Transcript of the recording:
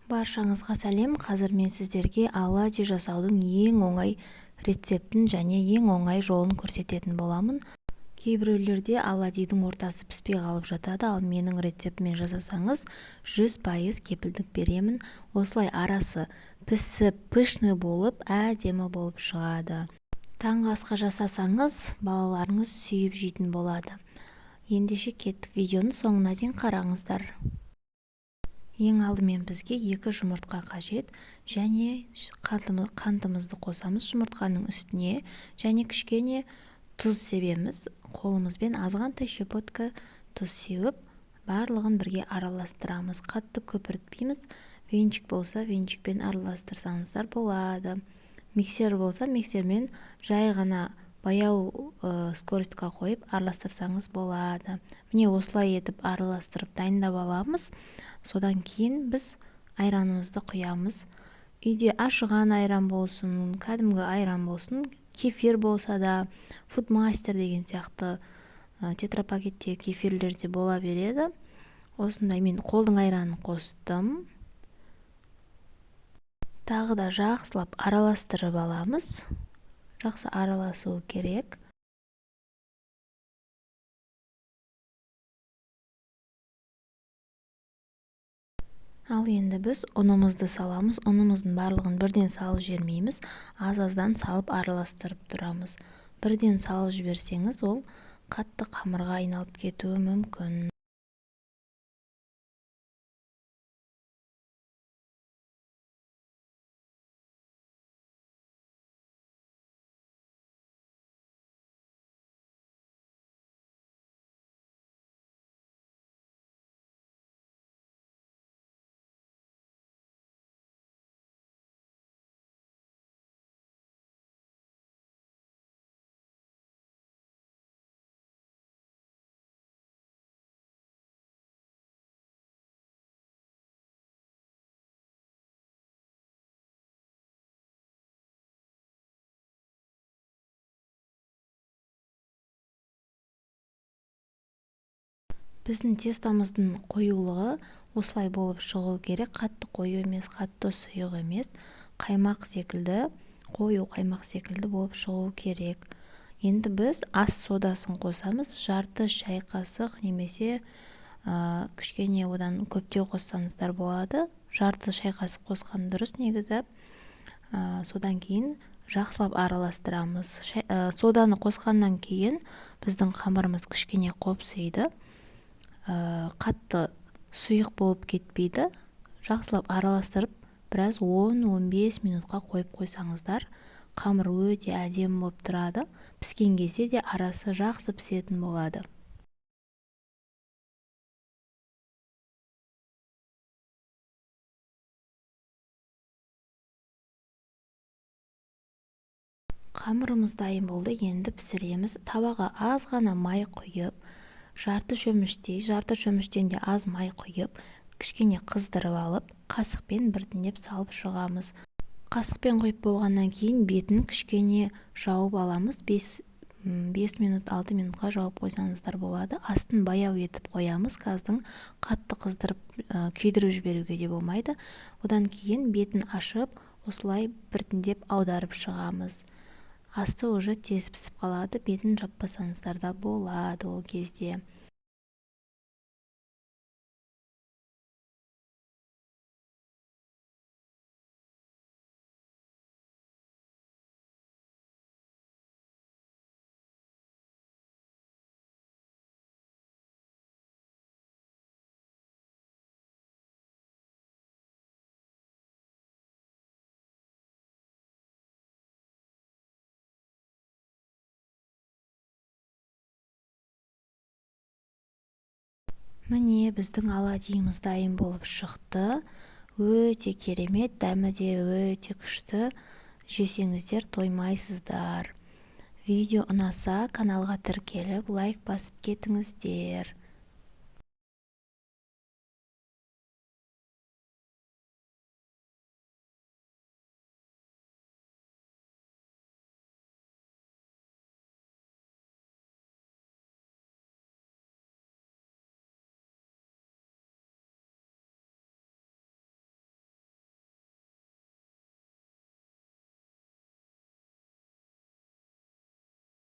Баршаңызға сәлем! Қазір мен сіздерге оладьи жасаудың ең оңай рецептін және ең оңай жолын көрсететін боламын. Кейбіреулерде оладьидің ортасы піспей қалып жатады, ал менің рецептіммен жасасаңыз, 100% кепілдік беремін. Осылай арасы пісіп, пышный болып, әдемі болып шығады. Таңғы асқа жасасаңыз, балаларыңыз сүйіп жейтін болады. Ендеше кеттік, видеоның соңына дейін қараңыздар. Ең алдымен бізге екі жұмыртқа қажет және қантымызды қосамыз жұмыртқаның үстіне және кішкене тұз себеміз. Қолымызбен азғантай щепотка тұз сеуіп, барлығын бірге араластырамыз. Қатты көпіртпейміз. Венчик болса, венчикпен араластырсаңыздар болады. Миксер болса, миксермен жай ғана баяу скорость қа қойып араластырсаңыз болады. Міне, осылай етіп араластырып дайындап аламыз. Содан кейін біз айранымызды құямыз. Үйде ашыған айран болсын, кәдімгі айран болсын, кефир болса да, Фудмастер деген сияқты тетрапакеттегі кефирлер де бола береді. Осындай мен қолдың айранын қостым. Тағы да жақсылап араластырып аламыз. Жақсы араласуы керек. Ал енді біз ұнымызды саламыз. Ұнымыздың барлығын бірден салып жібермейміз, аз-аздан салып араластырып тұрамыз. Бірден салып жіберсеңіз, ол қатты қамырға айналып кетуі мүмкін. Біздің тестомыздың қоюлығы осылай болып шығу керек. Қатты қою емес, қатты сұйық емес, қаймақ секілді, қою қаймақ секілді болып шығу керек. Енді біз ас содасын қосамыз. Жарты шай қасық немесе кішкене одан көптеу қоссаңыздар болады. Жарты шай қасық қосқан дұрыс негізі. Содан кейін жақсылап араластырамыз. Соданы қосқаннан кейін біздің қамырымыз кішкене қопсиды. Қатты сұйық болып кетпейді. Жақсылап араластырып, біраз 10-15 минутқа қойып қойсаңыздар, қамыр өте әдемі болып тұрады. Піскен кезде де арасы жақсы пісетін болады. Қамырымыз дайын болды, енді пісіреміз. Табаға аз ғана май құйып, жарты шөміштей, жарты шөміштен де аз май құйып, кішкене қыздырып алып, қасықпен біртіндеп салып шығамыз. Қасықпен құйып болғаннан кейін бетін кішкене жауып аламыз. 5 минут, 6 минутқа жауып қойсаңыздар болады. Астын баяу етіп қоямыз. Газдың қатты қыздырып, күйдіріп жіберуге де болмайды. Одан кейін бетін ашып, осылай біртіндеп аударып шығамыз. Асты уже тез пісіп қалады, бетін жаппасаңыздар да болады ол кезде. Міне, біздің оладьимыз дайын болып шықты. Өте керемет, дәмі де өте күшті. Жесеңіздер тоймайсыздар. Видео ұнаса, каналға тіркеліп, лайк басып кетіңіздер.